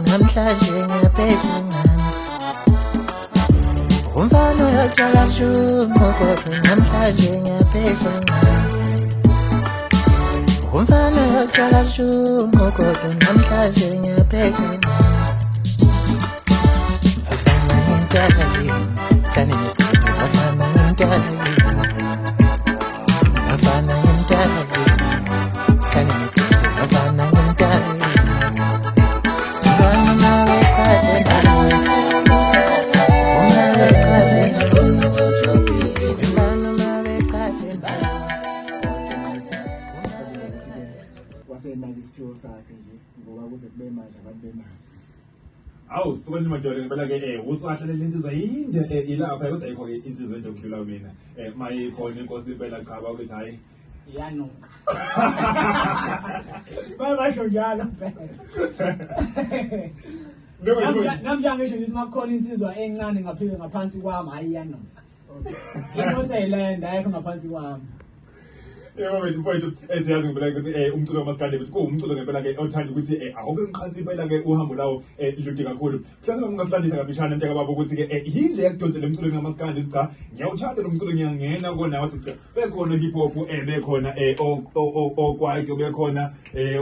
Namhlanje ngiyaphehla ngami. Umfana uyaluthola shumo kodwa namhlanje ngiyaphehla ngami. Umfana uyaluthola shumo kodwa namhlanje ngiyaphehla ngami. Bafana ngimdala yini, thani nibhede bafana ngimdala yini. Bafana ngimdala yini, thani nibhede bafana ngimdala yini. Mfana mabeqhathe nawe, uma beqhathe nawe. Mfana mabeqhathe nawe. Wasenaka isiphiwo sakhe nje ngoba kuze kube manje abantu bemazi. Awu suka nje madoda ngempela ke usuwahlalela insizwa yinde ilapha kodwa ayikho ke insizwa ende ukudlula mina. Mayikhona inkosi impela cha bakuthi hayi. Iyanuka. Bayasho njalo phela. Namhlanje ngisho ngithi makukhona insizwa encane ngaphike ngaphansi kwami hayi iyanuka. Inkosi ayilenda ayikho ngaphansi kwami. Yebo wethu mfowethu, siyazi ngempela ukuthi umculo kamaskandi ukuthi kuwumculo ngempela ke othanda ukuthi awube mqansi impela ke uhambo lawo lude kakhulu. Mhlawumbe ungasilandisa kafishane mntaka baba ukuthi ke yini le yakudonsela emculweni kamaskandi cha ngiyawuthanda lo mculo ngiyangena kona wathi cha bekhona hip hop bekhona okwaito bekhona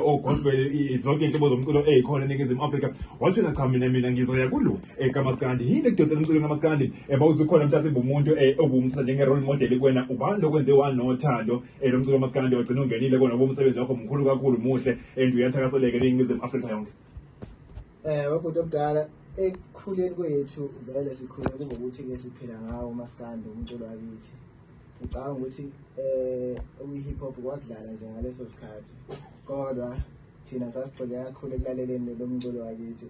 o gospel zonke inhlobo zomculo ezikhona eNingizimu Afrika. Wathi cha mina ngizoya kulo kamaskandi. Yini ekudonsela emculweni kamaskandi? Bawuzukhona mhlawumbe umuntu obumthatha njenge role model kuwena ubani lokwenze wanothando lo mculo kamaskandi wagcina ungenile kona ngoba umsebenzi wakho mkhulu kakhulu muhle and uyathakaseleka eNingizimu Afrika yonke. Webhuti omdala, ekukhuleni kwethu vele sikhule kungokuthi ke siphila ngawo umaskandi umculo wakithi. Ngicabanga ukuthi uyi-hip hop kwakudlala nje ngaleso sikhathi, kodwa thina sasigxile kakhulu ekulaleleni lo mculo wakithi.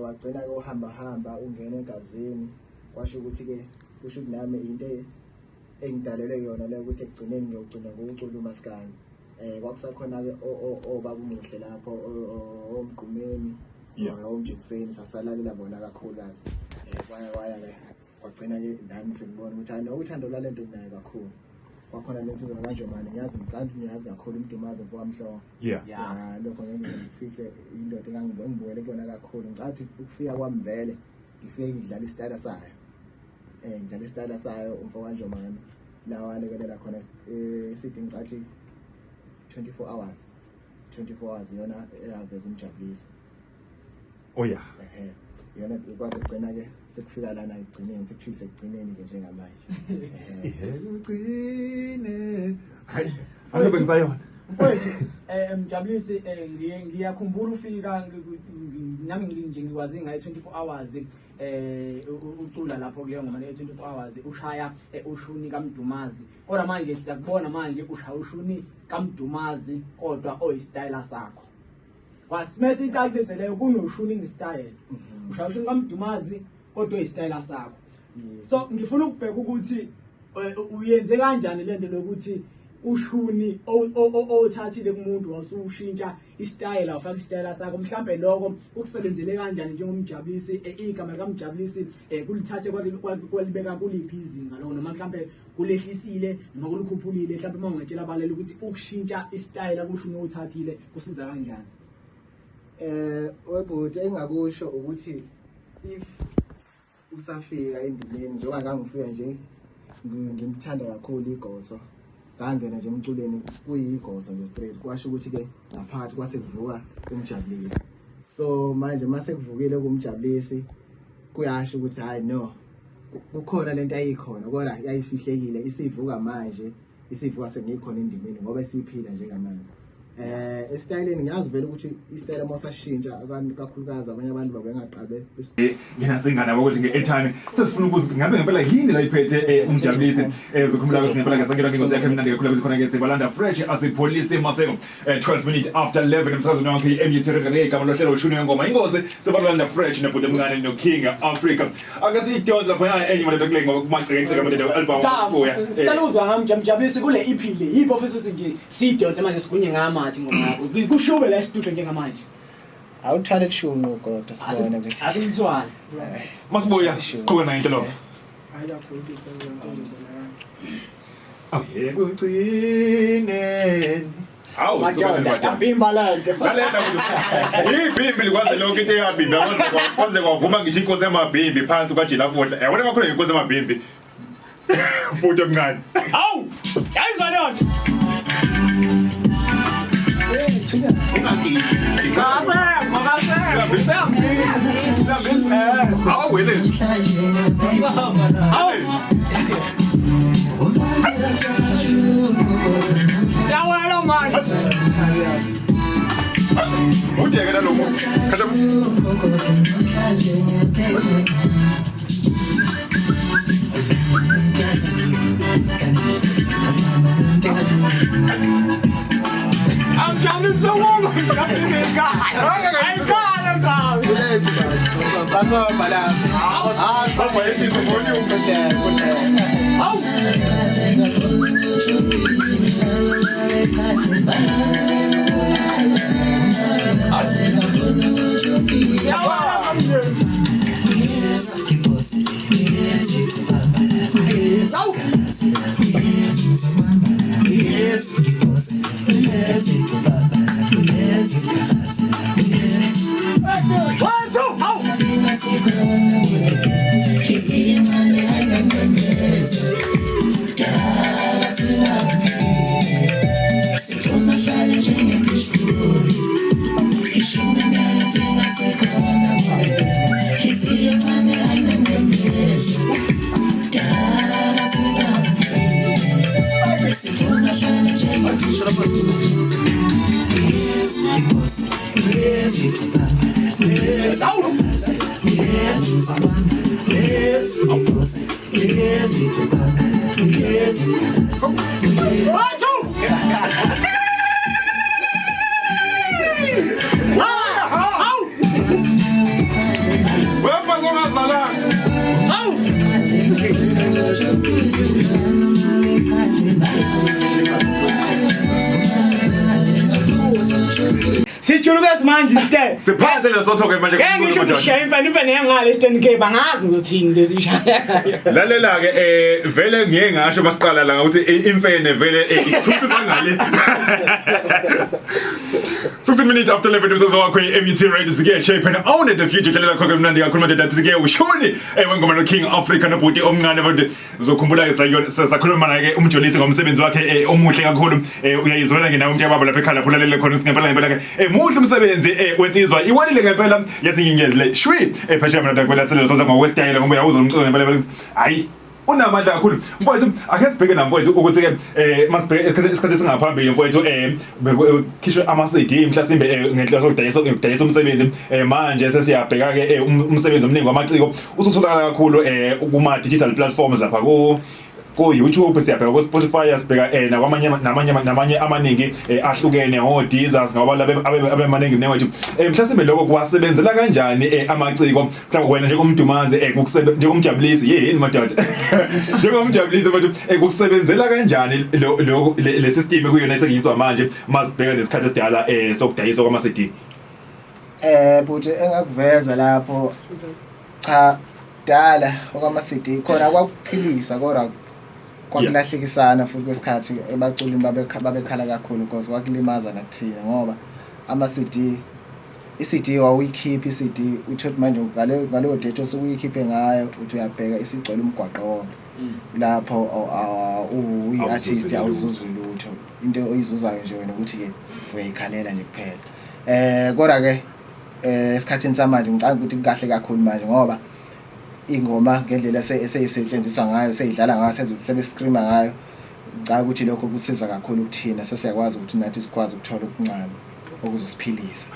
Wagcina ke uhamba hamba ungena egazini, kwasho ukuthi ke kusho ukuthi nami into engidalelwe yona le ukuthi ekugcineni ngiyogcina ngokucula umaskandi. Kwakusakhona ke obaba umuhle lapho omgqumeni omjekiseni sasalalela bona kakhulukazi. Kwaya kwaya ke kwagcina ke nami sengibona ukuthi hayi no uthando lwalento nginayo kakhulu. Kwakhona lensizwa kaNjomane ngiyazi ngicanda ngiyazi kakhulu umdumazi mfowamhlongo. Ya lokho ngeke ngize ngifihle indoda engangibukele kuyona kakhulu. Ngicathi ukufika kwami vele ngifike ngidlala isitayela sayo. Ngidlala isitayela sayo umfo kaNjomane la walekelela khona sithi ngicathi 24 hours. 24 hours iyona eyaveza umjabulisi. Oh yeah. Iyona kwaze kugcina ke sekufika lana ekugcineni sekuthiwa sekugcineni ke njengamanje. Ekugcineni. Hayi, angabe ngisayona. Mfowethu Mjabulisi ngiyakhumbula ufika nami nje ngikwazi ngayo 24 hours ucula lapho kuleyo ngoma leyo 24 hours ushaya ushuni kaMdumazi. Kodwa manje siyakubona manje ushaya ushuni kaMdumazi kodwa oyistyle sakho. Wasimesa icacise leyo kunoshuni ngesitayela. Ushaya ushuni kaMdumazi kodwa oyistyle sakho. So ngifuna ukubheka ukuthi uyenze kanjani lento lokuthi ushuni owuthathile kumuntu wasuwushintsha isitayela wafaka isitayela sakho, mhlambe lokho ukusebenzele kanjani njengomjabulisi, igama likaMjabulisi kulithathe kwalibeka kuliphi izinga lokho, noma mhlambe kulehlisile noma kulikhuphulile? Mhlambe uma ungatshela abaleli ukuthi ukushintsha isitayela kushuni owuthathile kusiza kanjani. Webhuti, engakusho ukuthi if usafika endimeni njengoba ngangifika nje ngimthanda kakhulu igoso, ngangena nje emculweni kuyigoso nje straight, kwasho ukuthi ke ngaphakathi kwase kuvuka umjabulisi. So manje mase kuvukile kumjabulisi kuyasho ukuthi hayi no kukhona lento ayikhona kodwa yayifihlekile, isivuka manje, isivuka sengikhona endimeni ngoba isiphila njengamanje. Esitayeleni ngiyazi vele ukuthi isitayela mawusashintsha abantu kakhulukazi abanye abantu babengaqabe Nginasingane ukuthi nge-airtime sesifuna ukuza ukuthi ngabe ngempela yini la iphethe umjabulisi. Zokhumbula ukuthi ngempela ke sangena ngingozi yakhe emnandi kakhulu ukuthi khona ke sibalanda fresh asipholise maseko 12 minutes after 11 emsakazweni wakhe i-MUT Radio igama lohlelo ushuni wengoma ingozi sibalanda fresh nebhuti emncane no King Africa. Ake siyidonse lapha enye madoda kule ngoba kumacekeceke madoda album sibuya. Sicela uzwa ngami Mjabulisi kule EP le yiphi ofisa ukuthi nje siyidonse manje sigunye ngamathi ngoma yakho kushube la studio njengamanje? Awuthwale kushunqu kodwa sibone ukuthi asimthwale. Masibuya siqhubeka nayo into lokho. Hayi lapho sekuthi Awu yekugcineni. Hawu, Madoda, yabhimba lento. Lalela ibhimbi likwaze lonke into eyabhimba kwaze kwavuma ngisho inkosi yamabhimbi phansi kwajila fodla. Yabona bakhona inkosi yamabhimbi. Bhuti omncane. Hawu, yayizwa leyo nto. Kasekho, kasekho. Useyambili. Hawu wele nje. Hawu, siyawela manje. Udiyeke nalo muntu. Khatha Angijabulisi wonke, ngijabulile ekhaya. Ayikhale mntwana. Basomba lapha. Ah, samba yehlisa volume. kuhle kuhle. Hawu. Siyawela manje. Hawu. One, two, hawu. One, two. Hawu. Wefa ngongazalanga. Hawu. Sijuluke manje site. Siphansi lesotho ke manje. Ngeke ngisho sishaye imfene imfene yangale Eastern Cape angazi ukuthi yini lesishaya. Lalela ke vele ngiye ngasho masiqala la ukuthi imfene vele isithuthu sangale. 60 minutes after 11 umsebenzi wakho i-MUT Radio sike shape and own the future dlalela khona mnandi kakhulu madoda sike ushuni wengoma no King Africa nobhuti omncane kodwa uzokhumbula ke sakhuluma naye ke umjolisi ngomsebenzi wakhe omuhle kakhulu uyayizwela ke nawe umuntu yababa lapha ekhaya lapho ulalele khona ukuthi ngempela ngempela ke muhle umsebenzi wensizwa iwelile ngempela yathi ngingedle shwi phesheya mina kwelathele soza ngokwestyle ngoba uyawuzwa umculo ngempela ukuthi hayi unamandla kakhulu mfowethu. Ake sibheke na mfowethu ukuthi ke masibheke isikhathi esingaphambili mfowethu, bekukhishwe ama CD mhlasimbe ngenhloso yokudayisa umsebenzi. Manje sesiyabheka ke umsebenzi omningi wamaciko usutholakala kakhulu kuma digital platforms lapha ku YouTube, siyabheka ku Spotify, siyabheka nakwamanye namanye amaningi ahlukene o Deezer, ngoba labe abemaningi newethu. Mhlasimbe lokho kuwasebenzela kanjani amaciko? Mhlawumbe wena njengomdumazi njengomjabulisi yini madoda, njengomjabulisi mfowethu, kukusebenzela kanjani lo le system kuyona esetshenziswa manje masibheka nesikhathi esidala sokudayiswa kwama CD? Bhuti, engakuveza lapho, cha, dala okwama CD khona kwakuphilisa kodwa kwakulahlekisana futhi kwesikhathi ebaculini babekhala kakhulu because kwakulimaza nakuthina ngoba ama CD, i-CD wawuyikhipha i-CD, uthole manje ngaleyo date osuke uyikhiphe ngayo, uthi uyabheka isigcwele umgwaqo wonke lapho uyi-artist awuzuzi lutho. Into oyizuzayo nje wena ukuthi-ke uyayikhalela nje kuphela. Kodwa ke esikhathini samanje ngicabanga ukuthi kukahle kakhulu manje ngoba ingoma ngendlela eseyisetshenziswa ngayo, seyidlala ngayo, sebestreama ngayo, ngicabanga ukuthi lokho kusiza kakhulu kuthina, sesiyakwazi ukuthi nathi sikwazi ukuthola okuncane okuzosiphilisa.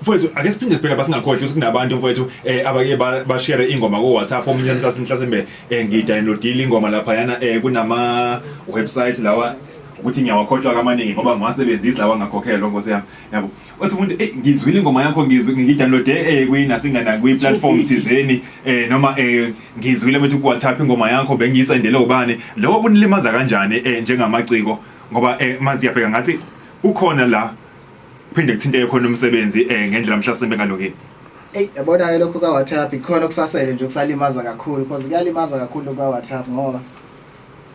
Mfowethu, ake siphinde sibheke basingakhohlwa ukuthi kunabantu mfowethu abake bashare ingoma ku WhatsApp. Omunye mhlasimbe ngidownloadile ingoma lapha yana kunama website lawa ukuthi ngiyawakhohlwa kamaningi ngoba ngiwasebenzisi lawa ngakhokhelwa, nkosi yami, yabo. Uthi umuntu ngizwile ingoma yakho, ngizwe ngidownloade kwi nasingana kwi platform thizeni, noma ngizwile mfethu ku WhatsApp ingoma yakho bengiyisendele ubani. Lokho kunilimaza kanjani njengamaciko? Ngoba manje siyabheka ngathi kukhona la phinde kuthinteke khona umsebenzi ngendlela mhlasimbe ngalokini. Eyi, yabona-ke lokho ka-WhatsApp ikhona okusasele nje okusalimaza kakhulu because kuyalimaza kakhulu ka-WhatsApp ngoba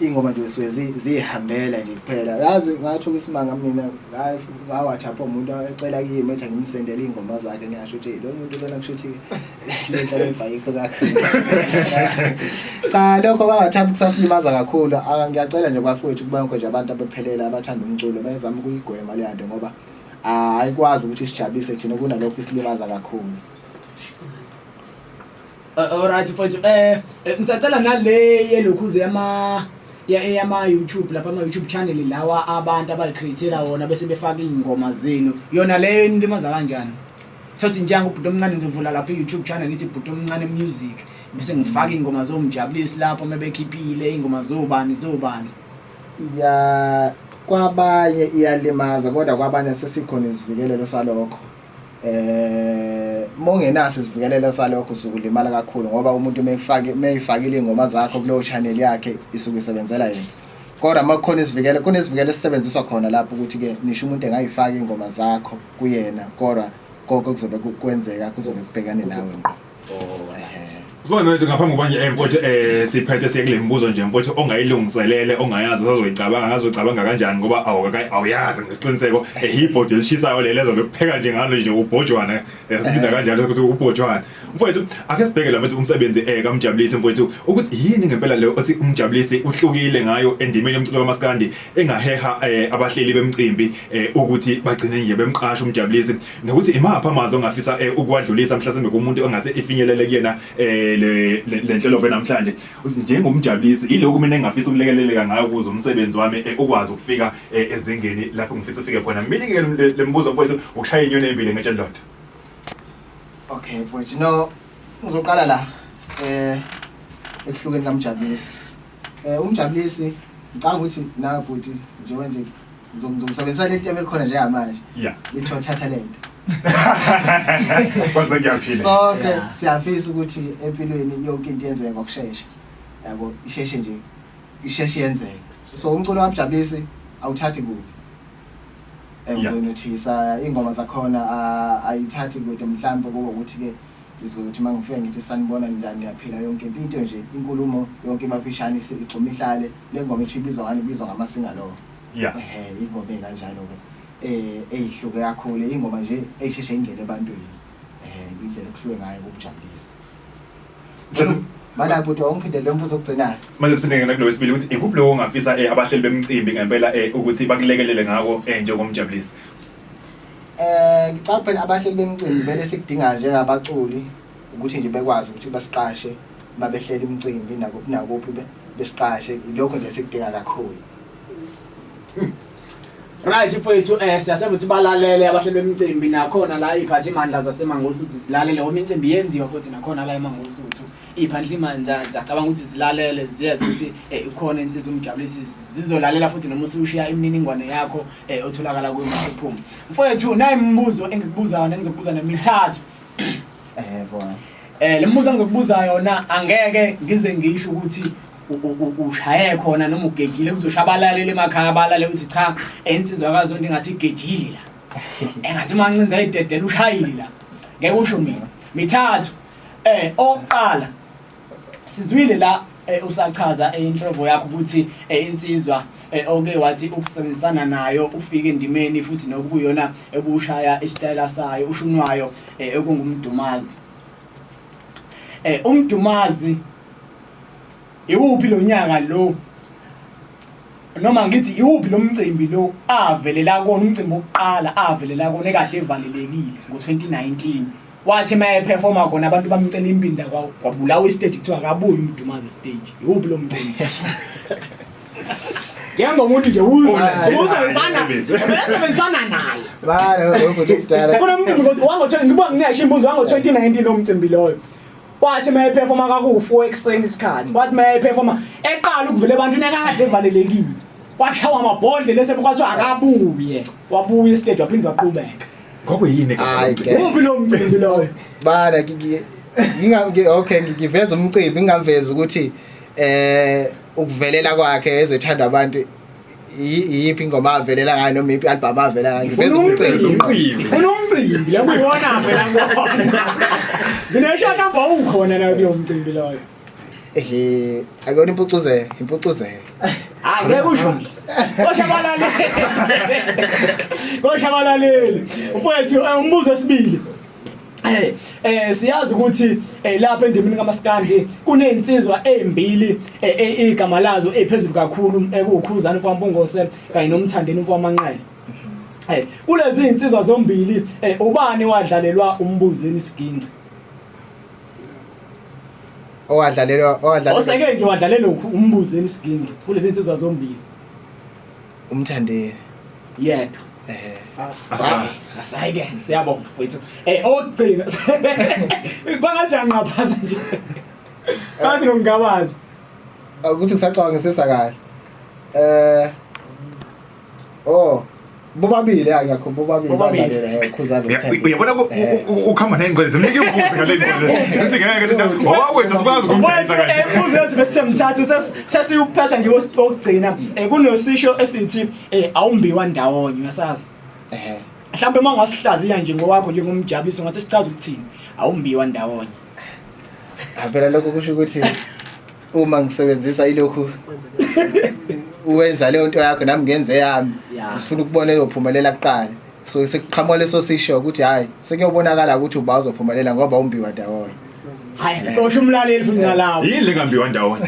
Ingoma nje suke zihambela nje kuphela. Yazi ngathuka isimanga mina, ngawathapha umuntu ecela kimi ethi angimsendele iy'ngoma zakhe, ngiyasho ukuthi lo muntu lona kusho ukuthi le nhlonipho ayikho kakhulu. Cha, lokho kwawathapha kusasilimaza kakhulu. Ngiyacela nje bafowethu kubonke nje abantu abaphelele abathanda umculo bezama ukuyigwema le nto, ngoba ayikwazi ukuthi sijabulise thina, kunalokho isilimaza kakhulu. Alright mfowethu, ngisacela nale yelokhuze yama YouTube lapha, ama YouTube channel lawa abantu abayicreatela wona bese befaka izingoma zenu, yona leyo inilimaza kanjani? Thothi njenga ubhuti omncane, ngizovula lapha i-YouTube channel ngithi Bhuti Omncane Music, bese ngifaka izingoma zoMjabulisi lapho mebekhiphile izingoma zobani zobani. Ya, kwabanye iyalimaza, kodwa kwabanye sesikhona isivikelelo salokho. Mongenaso isivikelelo salokho usukulimala kakhulu, ngoba umuntu mefake meyifakile ingoma zakho kulowo channel yakhe isuke isebenzela yena. Kodwa uma kukhona isivikelo, kunesivikelo esisebenziswa khona lapho ukuthi ke nisho umuntu engayifaki ingoma zakho kuyena, kodwa konke kuzobe kwenzeka kuzobe kubhekane nawe ngqo. Ehhe. Sibona nje ngaphambi kokuba nje mfowethu siphethe siye kule mibuzo nje mfowethu ongayilungiselele, ongayazi usazocabanga ngazocabanga kanjani, ngoba awuyazi ngesiqiniseko. Ibhodi elishisayo leli ezobe kupheka nje ngalo nje ubhojwana, sibiza kanjalo ukuthi ubhojwana. Mfowethu, ake sibheke la mfowethu umsebenzi kaMjabulisi mfowethu, ukuthi yini ngempela leyo othi uMjabulisi uhlukile ngayo endimeni yomculo kaMaskandi engaheha abahleli bemcimbi ukuthi bagcine nje bemqasha uMjabulisi, nokuthi imaphi amazwi ongafisa ukuwadlulisa mhlasimbe kumuntu ongase ifinyelele kuyena le nhlobo namhlanje, uthi njengoMjabulisi ilokhu mina engafisa ukulekeleleka ngayo ukuze umsebenzi wami ukwazi ukufika ezingeni lapho ngifisa ufike khona. Mina ke le mbuzo mfowethu ukushaya inyoni embili ngetshe elilodwa. Okay mfowethu, no, ngizoqala la ekuhlukeni kaMjabulisi. UMjabulisi ngicabanga ukuthi nawe bhuti njengoba nje ngizosebenzisa leli term elikhona njengamanje lithiwa thatha lento. Kwaze kuyaphila. Sonke siyafisa ukuthi empilweni yonke into yenzeke ngokushesha, yabo, isheshe nje, isheshe yenzeke. So umculo kaMjabulisi awuthathi kude. Ngizonothisa iy'ngoma zakhona ayithathi kude, mhlawumbe kube ukuthi-ke ngizothi uma ngifike ngithi sanibona, njani, niyaphila, yonke into, into nje inkulumo yonke ibafishane, igxuma ihlale. Le ngoma ethi ibizwa ngani, ibizwa ngamasinga lowo. Ehhe, ingoma ey'kanjalo-ke ey'hluke kakhulu, ingoma nje ey'sheshe ingene ebantwini. Indlela okuhluke ngayo ukujabulisa. Mhlawumbe Mana bhuti, awungiphinde lo mbuzo okugcinayo. Manje siphinde ngena kulo wesibili, ukuthi ikuphi lokho ongafisa abahleli bemcimbi ngempela ukuthi bakulekelele ngako njengoMjabulisi. Ngicabanga phela abahleli bemicimbi vele sikudinga njengabaculi ukuthi nje bekwazi ukuthi basiqashe uma behlela imicimbi nakuphi nakuphi, besiqashe, ilokho nje sikudinga kakhulu. Right mfowethu, siyaseba ukuthi balalele abahleli bemicimbi, nakhona la iphathimandla zaseMangosuthu zilalele ngoba imicimbi yenziwa futhi nakhona la eMangosuthu. Iy'phathimandla ziyacabanga ukuthi zilalele, ziyezwa ukuthi ikhona insizwa uMjabulisi, zizolalela futhi noma usushiya imininingwane yakho otholakala kuyo masuphuma. Mfowethu, nayi imibuzo engikubuza yona, engizokubuza nemithathu. Bona. Le mibuzo engizokubuza yona angeke ngize ngisho ukuthi ushaye khona noma ugejile, kuzosha abalaleli emakhaya abalale ukuthi cha, insizwa kaZondi ingathi igejile la, engathi uMancinza ayidedela ushayile la, ngeke usho mina. Mithathu. Oqala sizwile la usachaza inhlobo yakho ukuthi insizwa oke wathi ukusebenzisana nayo ufike endimeni futhi nokuyona ekushaya isitayela sayo ushunwayo ekunguMdumazi. UMdumazi iwuphi lo nyaka lo, noma ngithi iwuphi lo mcimbi lo avelela kona, umcimbi wokuqala avelela kona ekade evalelekile ngo-2019, wathi uma eperforma khona abantu bamcela impinda, kwabulawa istage, kuthiwa akabuye uMdumazi stage? Iwuphi lo mcimbi, njengomuntu nje usebenzisana naye? Bana lokho kudala. Kunomcimbi wango ngibuka nginasho imbuzo wango-2019, lo mcimbi loyo wathi uma eperforma kaku-4 ekuseni isikhathi, wathi uma eperforma eqala ukuvela ebantwini ekade evalelekile, kwashawa amabhodlela esebukwathiwa akabuye, wabuya istage waphinde waqhubeka. Kwakuyini? Hayi, ke. Uphi lo mcimbi loyo? Bana okay, ngiveza umcimbi, ngingavezi ukuthi ukuvelela kwakhe ezethanda abantu iyiphi ingoma avelela ngayo noma iyiphi album avelela ngayo. Ngiveza umcimbi. Umcimbi. Sifuna umcimbi la kuyiwona phela ngona. Ngineshaka ukhona la kulo mcimbi loyo. Ehe, akuyona impucuzelo, impucuzelo. Hayi ngeke usho. Kosha abalaleli. Kosha abalaleli. Mfowethu umbuzo wesibili. Siyazi ukuthi lapha endimini kaMaskandi kunezinsizwa ezimbili igama lazo eziphezulu kakhulu ekuwuKhuzani mfowethu kanye noMthandeni mfowethu. Kulezi insizwa zombili ubani wadlalelwa uMbuzeni Siginci? Owadlalelwa oseke nje wadlalelwa uMbuzeni Siginci kulezi insizwa zombili. UMthandeni. Yedwa. Asayike siyabonga mfowethu. Okugcina. Kwangathi anqaphaza nje. Kathi nokungabaza. Ukuthi ngisacabanga ngisesa kahle. Oh, bobabili ngakho bobabili badlalela Khuzani noMthandeni. Uyabona ukhamba nengqondo zimnike imbuzi ngale ngqondo. Sithi ngeke thina owawethu sikwazi ukumdayisa kanje. Imbuzi yethu besisemthathu sesiyuphetha nje okugcina. Kunosisho esithi awumbiwa ndawonye uyasazi. Mhlawumbe uma ungasihlaziya nje ngowakho njengomjabuliso ngathi sichaza ukuthini awumbiwa ndawonye. Phela lokho kusho ukuthi uma ngisebenzisa ilokhu uwenza leyo nto yakho nami ngenze yami, sifuna ukubona eyophumelela kuqala. So sekuqhamuka leso sisho ukuthi hayi sekuyobonakala ukuthi uba uzophumelela ngoba umbiwa ndawonye. Hayi kosho umlaleli futhi nalawo. Yini lengambiwa ndawonye?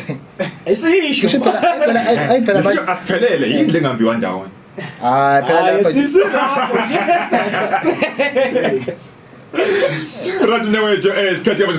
Esisho phela asiphelele yini lengambiwa ndawonye? Hayi phela lapha sisu lapho. Right mnewethu isikhathi yabo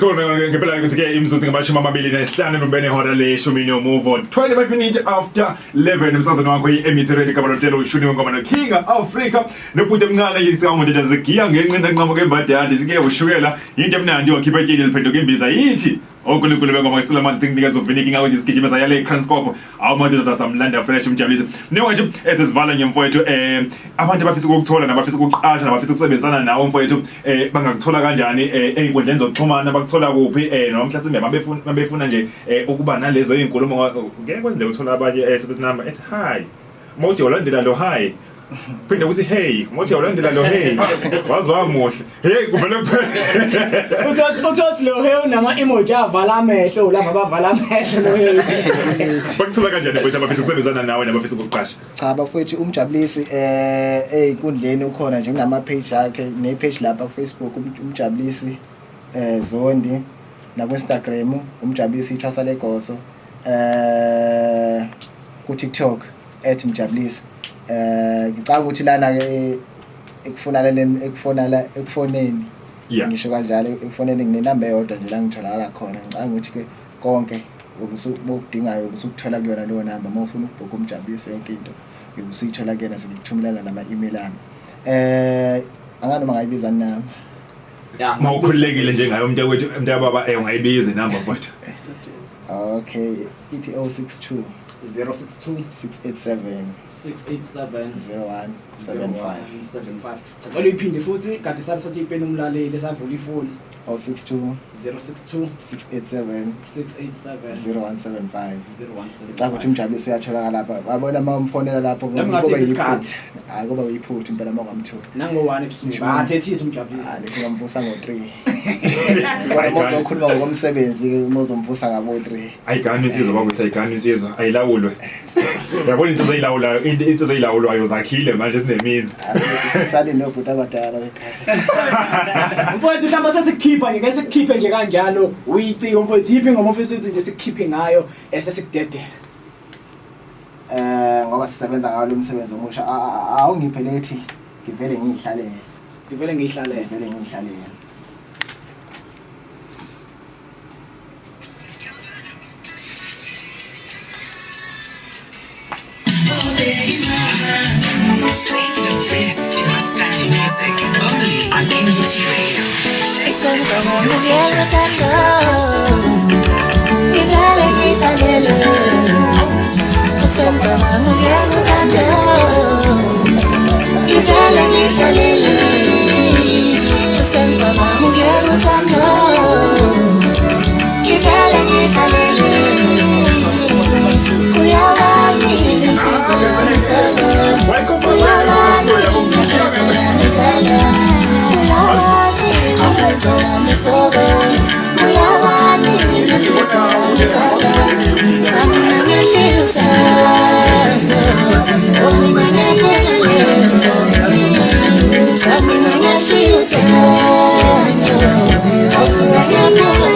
ngempela ukuthi ke imizuzu ngama-25 emveni hora leshumi nomuvo 25 minutes after 11 umsazana wakho i-MET Radio gama lohlelo ushuniwe ngoma no King Africa nobhuti omncane yisikamuntu zigiya ngenqinda nqamuka embadane zike ushukela into emnandi yokhipha etsheni liphenduka imbiza yithi onkulunkulu bengoma sicela manje singinikeza uviniki ngakho nje sigijimisa yale Kranskop awumadoda samlanda fresh umjabulise niwa nje esizivala nje mfowethu abantu abafisa ukukuthola nabafisa ukuqasha nabafisa ukusebenzisana nawe mfowethu bangakuthola kanjani ey'nkundleni zokuxhumana bakuthola kuphi noma mhlasimbe mabefuna nje ukuba nalezo iy'nkulumo ngeke kwenzeke uthola abanye sethi number ethi hi uma uthi ulandela lo hi phinde ukuthi hey uma uthi ulandela lo hey wazwa muhle hey kuvele kuphela uthi lo hey unama emoji avala amehlo laba bavala amehlo lo hey bakuthola kanjani mfowethu abafisa ukusebenzana nawe nabafisa ukuqasha? Cha bafowethu umjabulisi ey'nkundleni ukhona nje kunama page akhe ne page lapha ku Facebook umjabulisi Zondi na ku Instagram umjabulisi ithwasa legoso ku TikTok @mjabulisi. Ngicabanga ukuthi lana ke ekufonaleni ekufoneni ngisho kanjalo ekufoneni nginenamba eyodwa nje la ngitholakala khona. Ngicabanga ukuthi ke konke obusukudingayo ubusukuthola kuyona leyo namba. Uma ufuna ukubhukha umjabulisi yonke into ubusuyithola kuyona, sengikuthumelela nama-email ami. Anganoma ngayibiza nami uma ukhululekile nje ngayo mntakwethu mntababa ungayibiza inamba mfowethu. Okay, ithi 062 062 687 687 0175 75. Sacela uyiphinde futhi kade sathatha ipeni umlaleli savula ifoni. 062 062 687 687 0175. 0175. Ngicabanga ukuthi umjabulisi uyatholakala lapha. Wabona uma umfonela lapho Noma kuba ngasiphi isikhathi. yiphutha. Hayi kuba yiphutha impela uma ungamthola. Nango-1 ebusuku. Bathethisa umjabulisi. Hayi ngingamvusa ngo-3. Kodwa uma uzokhuluma ngokomsebenzi ke uma uzomvusa ngabo-3. Ayigani insizwa bakuthi ayigani insizwa ayilawulwe. Uyabona into ezilawulayo into ezilawulwayo zakhile manje sinemizi. Sisale nobhuti abadala bekhaya. Mfowethu mhlawumbe sesikukhipha nje ngeke sikukhiphe nje kanjalo uyiciko mfowethu yiphi ingoma ofisa ukuthi nje sikukhiphe ngayo esesikudedela. Ngoba sisebenza ngawo lo msebenzi omusha awungiphe lethi ngivele ngihlalele. Ngivele ngihlalele. Ngivele ngihlalele. Play the best in Maskandi music only on MET Radio. Welcome. Ngiyaphuza.